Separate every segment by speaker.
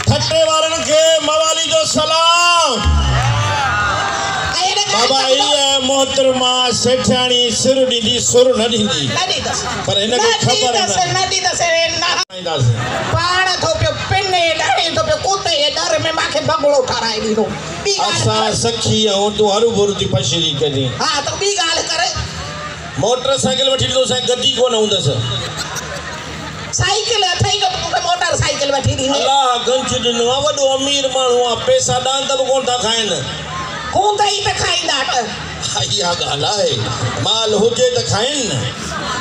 Speaker 1: ٺٽي وارن کي موالي جو سلام. بابا هيء محترمه سيٺياڻي سر ڏيندي سر نه ڏيندي پر هن کي خبر نه. کائينداسين.
Speaker 2: پاڻ ٿو پيو پني لهين ٿو پيو ڪتي جي ڏر ۾ مان کي بنگلو ٺهرائي ڏيندو. ٻي ڳالهه
Speaker 1: اسان
Speaker 2: ڪر.
Speaker 1: سکي آهيون تون هروڀرو ٿي پشري ڪرين.
Speaker 2: ها تون ٻي ڳالهه ڪر.
Speaker 1: موٽر سائيڪل وٺي ڏيندوسانء گدي ڪونه هوندس.
Speaker 2: سائيڪل اٿئي جو تون مونکي موٽر سائيڪل وٺي ڏيندين.
Speaker 1: الله گنج ڏنو آ وڏو امير ماڻهو آ پئسا ڏاند به ڪونه ٿا کائن.
Speaker 2: هوندئي ته کائيندا نه.
Speaker 1: ها اها ڳالهه آهي مال هجي ته کائن نه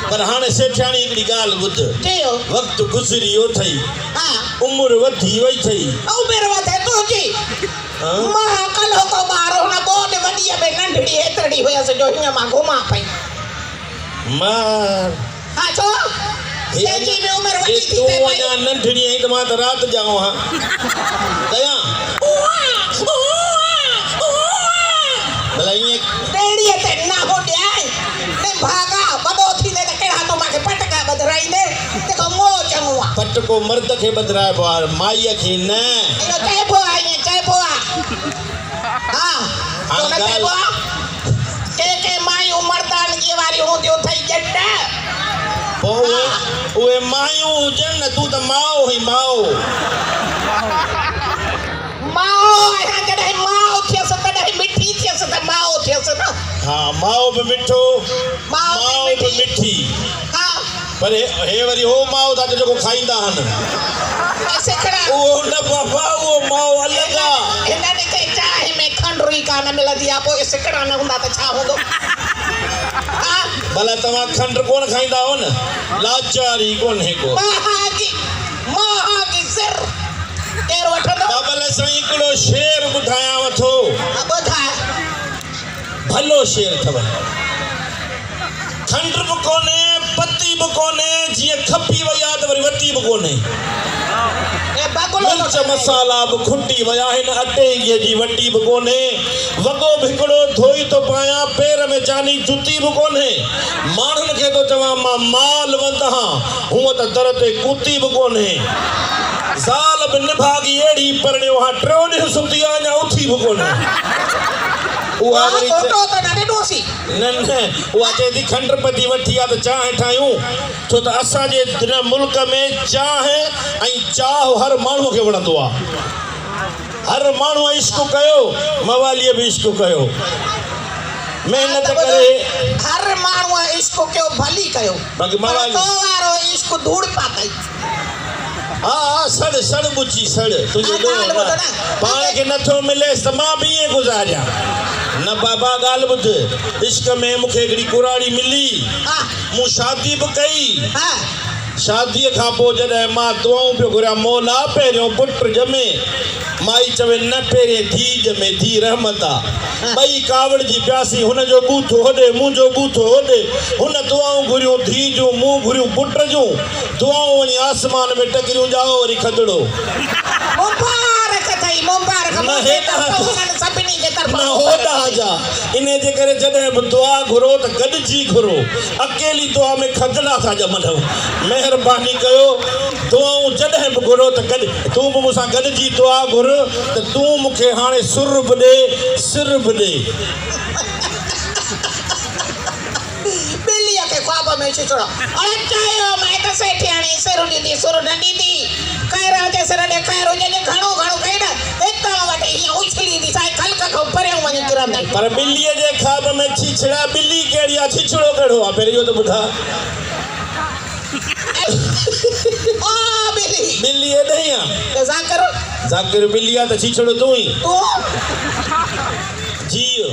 Speaker 1: پر هاڻي سيٺياڻي هڪڙي ڳالهه ٻڌ.
Speaker 2: چيو.
Speaker 1: وقت گذري ويو اٿئي.
Speaker 2: ها.
Speaker 1: عمر وڌي وئي اٿئي.
Speaker 2: عمر وڌي تنهنجي. مان ڪلهوڪو ٻار هن ٻوڏ وڏيء ۾ ننڍڙي هيترڙي هيس جو هيئن مان گهمان پئي.
Speaker 1: مار.
Speaker 2: ها ڇو؟ تنهنجي به عمر وڏي
Speaker 1: جي
Speaker 2: ٿي
Speaker 1: تون
Speaker 2: ٿئي پئي.
Speaker 1: اڃا ننڍڙي آهين ته مان ته رات ڄائو هان. ڪيان. ڀلا ائين.
Speaker 2: ٽيڙيء تي ناهو ڏيانء. نڀاڳا، وڏو ٿيندين ته ڪهڙا تون مان کي پٽڪا ٻڌرائيندين. تنهن کان موهه چڱو آ.
Speaker 1: پٽڪو مرد کي ٻڌرائبو آ، مائيء کي نه.
Speaker 2: اهو چئبو آ، ائين چئبو آ. ها، ڇو نه چئبو آ؟ ڪي ڪي مايون مردانگيء واريون هونديون اٿئي ڄٽ.
Speaker 1: پوء اهي مايون هجن نه، تون ته ماء هئين ماء.
Speaker 2: ماء آهيان، جڏهن ماء ٿيس تڏهن مٺي ٿيس ته ماء ٿيس نه.
Speaker 1: ها، ماء به مٺو، ماء به مٺي.
Speaker 2: ها.
Speaker 1: پر هي وري هو مائو ٿا چون جيڪو کائيندا آهن. اهو نه بابا اهو مائو الڳ آ.
Speaker 2: هنن کي چانهه ۾ کنڊ ئي ڪانه ملندي آ پوء سڪڻا نه هوندا ته ڇا هوندو. ها.
Speaker 1: ڀلا توهان کنڊ ڪونه کائيندا آهيو نه. لاچار ئي ڪونهي ڪو.
Speaker 2: مهانگي مهانگي سر ڪير وٺندو.
Speaker 1: بابل سائين هڪڙو شعر ٻڌايانو ٿو.
Speaker 2: ها ٻڌاء.
Speaker 1: ڀلو شعر اٿو. کنڊ به ڪونهي، پتي به ڪونهي، جيئن کپي وئي آ ته وري وتي به ڪونهي. مرچ مصالحا به کٽي ويا هن اٽي گيهه جي وٽي به ڪونهي. وڳو به هڪڙو ڌوئي ٿو پايان، پير ۾ جاني جتي به ڪونهي. ماڻهن کي ٿو چوان مان مال وند هان، هونء ته در تي ڪتي به ڪونهي. زال به نڀاڳي اهڙي پرڻيو هان، ٽيون ڏينهن ستي آ اڃا اٿي به ڪونهي. اها وري نه نه اها چئي ٿي کنڊ پتي وٺي آ ته چانهه ٺاهيون ڇو ته اسان جي هن ملڪ ۾ چانهه ۽ چاهه هر ماڻهو کي وڻندو آ هر ماڻهو عشق ڪيو مواليء به عشق ڪيو محنت ڪري
Speaker 2: هر ماڻهو عشق ڪيو ڀلي ڪيو
Speaker 1: باقي
Speaker 2: پر
Speaker 1: موالي
Speaker 2: تو وارو عشق ڌوڙ پاتئي.
Speaker 1: ها ها سڙ سڙ ٻچي سڙ تنهنجو
Speaker 2: ها
Speaker 1: ڏوهه
Speaker 2: ڳالهه
Speaker 1: نه
Speaker 2: ٻڌ نه.
Speaker 1: پاڻ کي نه ٿو مليس ته مان به ائين گذاريان نه بابا ڳالهه ٻڌ عشق ۾ مون کي هڪڙي ڪراڙي ملي
Speaker 2: ها.
Speaker 1: مون شادي به ڪئي
Speaker 2: ها.
Speaker 1: شاديء کان پوء جڏهن مان دعائون پيو گهريان مولا پهريون پٽ ڄمي مائي چوي نه پهرين ڌيء ڄمي ڌيء رحمت آ. ٻئي ڪاوڙجي پياسين هن جو ٻوٿ هوڏي منهنجو ٻوٿ هوڏي. هن دعائون گهريون ڌيء جون مون گهريون پٽ جون. دعائون وڃي آسمان ۾ ٽڪريون ڄائو وري کدڙو.
Speaker 2: مبارڪ اٿئي مبارڪ
Speaker 1: نه
Speaker 2: منهنجي
Speaker 1: هيڏانهن
Speaker 2: طرفان
Speaker 1: جا
Speaker 2: انهن سڀني جي طرفان
Speaker 1: نه
Speaker 2: مبارڪ
Speaker 1: هوڏانهن
Speaker 2: اٿئي.
Speaker 1: جا. انهي جي ڪري جڏهن به دعا گهرو ته گڏجي گهرو. اڪيلي دعا ۾ کدڙا ٿا ڄمن. مهرباني ڪيو دعائون جڏهن به گهرو ته گڏ تون به مون سان گڏجي دعا گهر ته تون مون کي هاڻي سر به ڏي سر به ڏي.
Speaker 2: ٻليء کي خواب ۾ ڇڇڙو اڙي چيو مين ته سيٺياڻي سر ڏيندي سر نه ڏيندي. خيران جي سر ڏي خير هجي جي گهڻو گهڻو ڪئي نه هتان وٺي هيئن اڇليندي سائين خلق کان پريان وڃي ڪرندي.
Speaker 1: پر ٻليء جي خواب ۾ ڇيڇڙا ٻلي ڪهڙي آ ڇيڇڙو ڪهڙو آ پهرين اهو ته ٻڌاء.
Speaker 2: آ ٻلي.
Speaker 1: ٻلي ايڏهين آ.
Speaker 2: ته ذاڪر.
Speaker 1: ذاڪر ٻلي آ ته ڇيڇڙو تون ئي.
Speaker 2: تون.
Speaker 1: جيء.